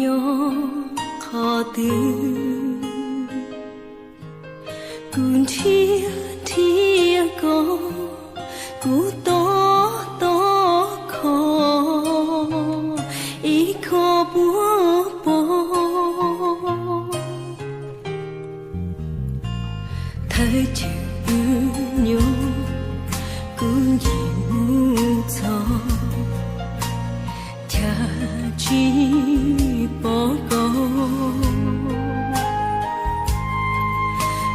nyob qhov twg. Kuv nrhiav nrhiav koj, kuv tob tob kho, ib kho puab pom. Thawj chaw wb nyob, kuv nce mus txog, cas tsis pom koj.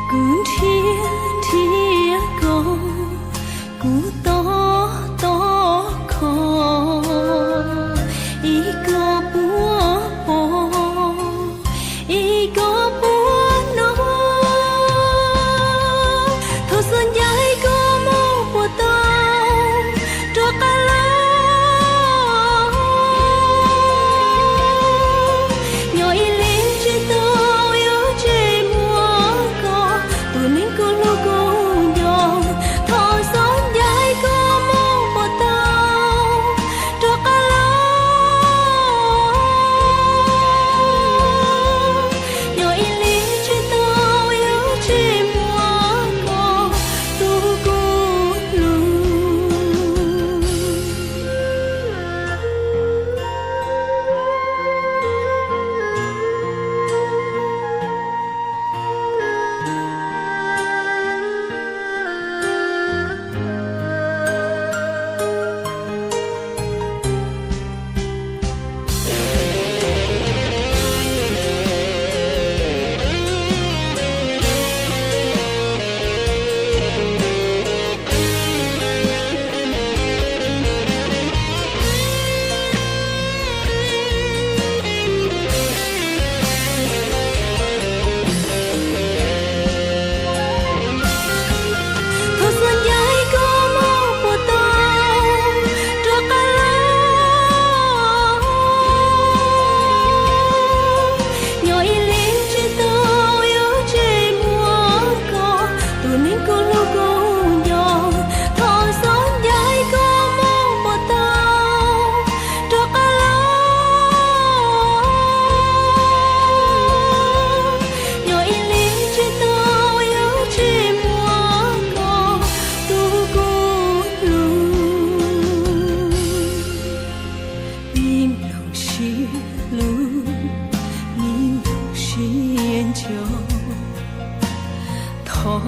Kuv nrhiav nrhiav koj, kuv tob tob kho, ib koj puab pom, ib koj puab hnov. Thov xoj ncai koj moog puas tau rov qab los. Nyob ib leeg tsis tau yuav tseg muaj koj, tus neeg kuv hlub kuv nco. Thov xoj ncai koj moog puas tau rov qab los. Nyob ib leeg tsis tau yuav tseg muaj koj, tus kuv hlub. Thov xoj ncai koj moog puas tau rov qab los. Nyob ib leeg tsis tau yuav tseg muaj koj, tus neeg kuv hlub kuv nco. Thov xoj ncai koj moog puas tau rov qab los. Nyob ib leeg tsis tau yuav tseg muaj koj, tus kuv hlub. Me nplooj siab hlub, me nplooj siab nco, thov